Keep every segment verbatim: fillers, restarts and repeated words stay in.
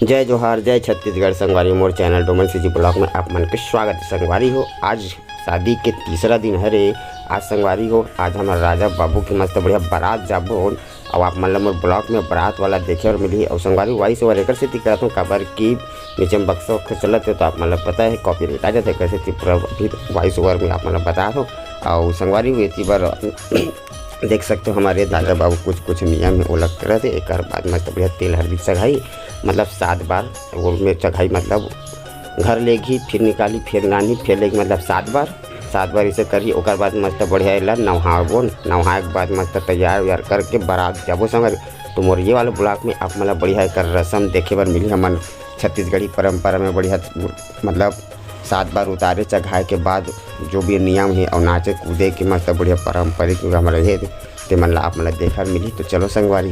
जय जोहार, जय छत्तीसगढ़ संगवारी, मोर चैनल डोमन सीजी ब्लॉग में आप मन के स्वागत है। संगवारी हो, आज शादी के तीसरा दिन हरे। आज संगवारी हो, आज हमर राजा बाबू के मस्त बढ़िया बारात जाबो, अउ आप मन ल मोर ब्लॉग में बारात वाला देखे और मिलही। अउ संगवारी, वॉइस ओवर एकर सेती करत हूँ, काबर कि नीचे में बक्सा उक्सा चलत है, तो आप मन ल पता है, कॉपीराइट आ जाथे, एकर सेती पूरा अभी वॉइस ओवर में आप मन ल बता दो। अउ संगवारी हो, एती बर देख सकते हो, हमर राजा बाबू कुछ कुछ नियम है, ओला करत है। एकर बाद मस्त बढ़िया तेल हरदी चघाई, मतलब सात बार ओल में चघाई, मतलब घर लेगही, फिर निकाली, फिर लानही, फिर लेगही, मतलब सात बार, सात बार इसे करही। ओकर बाद मस्त बढ़िया एला नवहाबो, नवहाए के बाद मस्त तैयार वैयार करके बारात जाबो संगवारी। तो मोर ये वाला ब्लॉग में आप मन ला बढ़िया एकर रसम देखे बर मिलही। हमन छत्तीसगढ़ी परंपरा में बढ़िया, मतलब सात बार उतारे चघाए के बाद जो भी नियम हे अउ नाचे कूदे के मस्त बढ़िया पारंपरिक हमर हे, ते मन ला आप मन ला देखे बर मिलही। तो चलो संगवारी।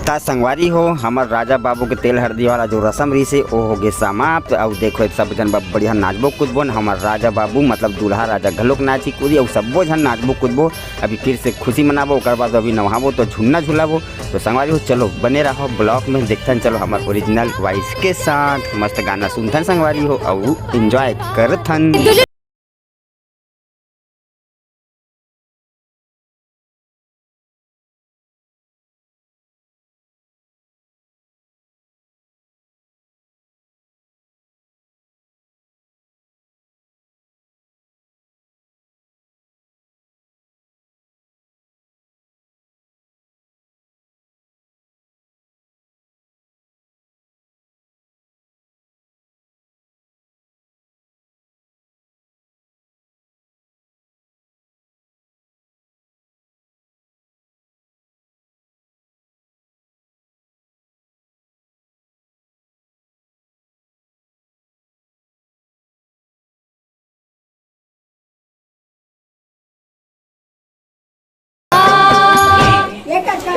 ता संगवारी हो, हमर राजा बाबू के तेल हरदी वाला जो रसम रहिस हे, ओ हो गे समाप्त। अउ देखो, सब झन ब-, बढ़िया नाचबो कूदबो न, हमर राजा बाबू मतलब दूल्हा राजा घलोक नाची कूदी, अउ सब्बो झन नाचबो कूदबो। अभी फिर से खुशी मनाबो, ओकर बाद अभी नहाबो तो झुन्ना झुलाबो। तो संगवारी हो, चलो बने रहो ब्लॉग में, देखथन चलो हमर ओरिजिनल वॉइस के साथ मस्त गाना सुनथन संगवारी हो, अउ एंजॉय करथन।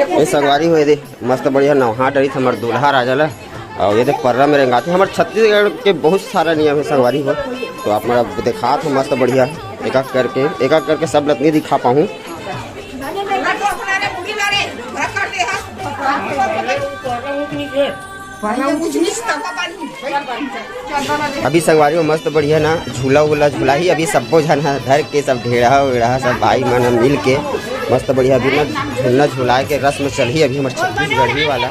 ए संगवारी हो, ये दे मस्त बढ़िया नवहा डरित हमर दूल्हा राजा ला। अउ ये दे पर्रा में रेंगाथे। हमर छत्तीसगढ़ के बहुत सारा नियम हे संगवारी हो, तो आप मन ला देखात हो मस्त बढ़िया एक एक करके, एक एक करके सब ला नइ दिखा पाहूँ। अभी संगवारी हो मस्त बढ़िया ना झूला उला झुलाही। अभी सब्बो झन ह धर के सब ढेढ़हा वेढ़हा सब भाई मन ह मिल के मस्त बढ़िया अभी ना झूला झुलाए के रस्म चलही अभी हमर छत्तीसगढ़ी वाला।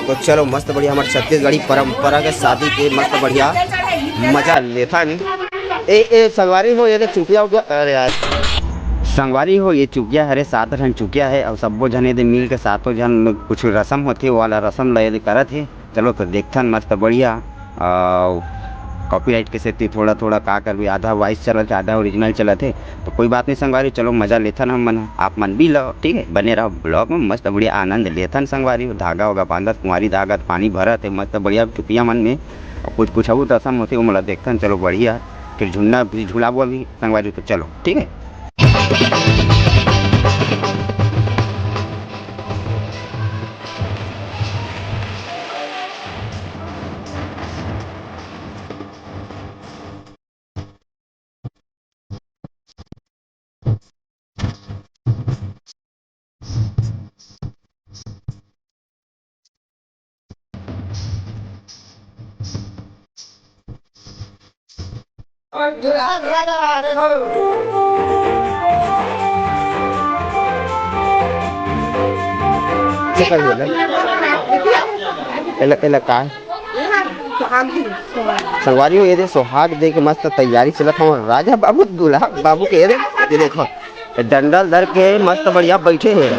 तो चलो मस्त बढ़िया हमर छत्तीसगढ़ी परंपरा के शादी के मस्त बढ़िया मजा लेथन। ए, ए, संगवारी हो, ये देख चुटिया उटिया, अरे यार। संगवारी हो, ये चुकिया हरे, सात ठन चुकिया हे, अउ सब्बो झन एदे मिल के सातों झन कुछ रसम होथे, वो वाला रसम ल एदे करत हे। चलो तो देखथन, मस्त बढ़िया। अउ copyright के सेती थोड़ा थोड़ा का करबे, आधा voice चलत हे, आधा original चलत हे, तो कोई बात नहीं संगवारी, चलो मजा लेथन हम मन, आप मन भी लो, ठीक है, बने रहो vlog में, मस्त बढ़िया आनंद लेथन संगवारी। धागा वागा बांधत, कुंवारी धागा पानी भरत हे, मस्त बढ़िया चुकिया मन में। अउ कुछ कुछ अउ रसम होथे, वो मोला देखथन, चलो बढ़िया। फिर झुन्ना भी झुलाबो अभी संगवारी, तो चलो, ठीक है। एला, एला का हे? संगवारी हो, ये दे सोहाग दे के मस्त तैयारी चलत हवय राजा बाबू, दूल्हा बाबू के। ये दे, ये देखो, डंडा ल धर के मस्त बढ़िया बैठे हे।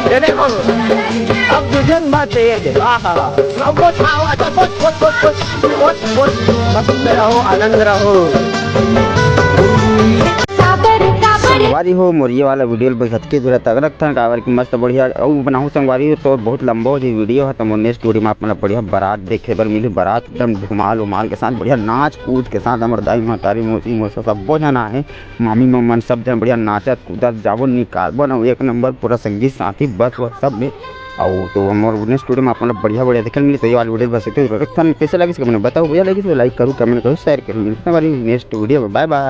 ये देखो, अब दुल्हन बात चाहिए। आहा। अब वो खाओ, अच्छा, बस, बस, बस, बस, बस, बस, मस्त रहो, आनंद रहो। संगवारी हो, मोर ये वाला video ल बस अतके दूर तक रखथन, काबर कि मस्त बढ़िया अउ बनाहूँ संगवारी हो, तो बहुत लंबा हो जाही video ह, तो मोर next video में आप मन ला बढ़िया बारात देखे बर मिलही। बारात एकदम धुमाल उमाल के साथ, बढ़िया नाच कूद के साथ, हमर दाई महतारी, मौसी मौसा सब्बो झन आहे, मामी मन सब झन बढ़िया नाचत कूदत जाबो, निकालबो ना एक नंबर पूरा संगी साथी बस वस सब में। अउ तो मोर next video में आप मन ला बढ़िया बढ़िया देखे ल मिलही। तो ये वाला video बस इतने रखथन, कैसे लगिस comment बताओ भैया, लगिस तो like करो, comment करो, share करो, मिलथन हमारी next video में, bye bye।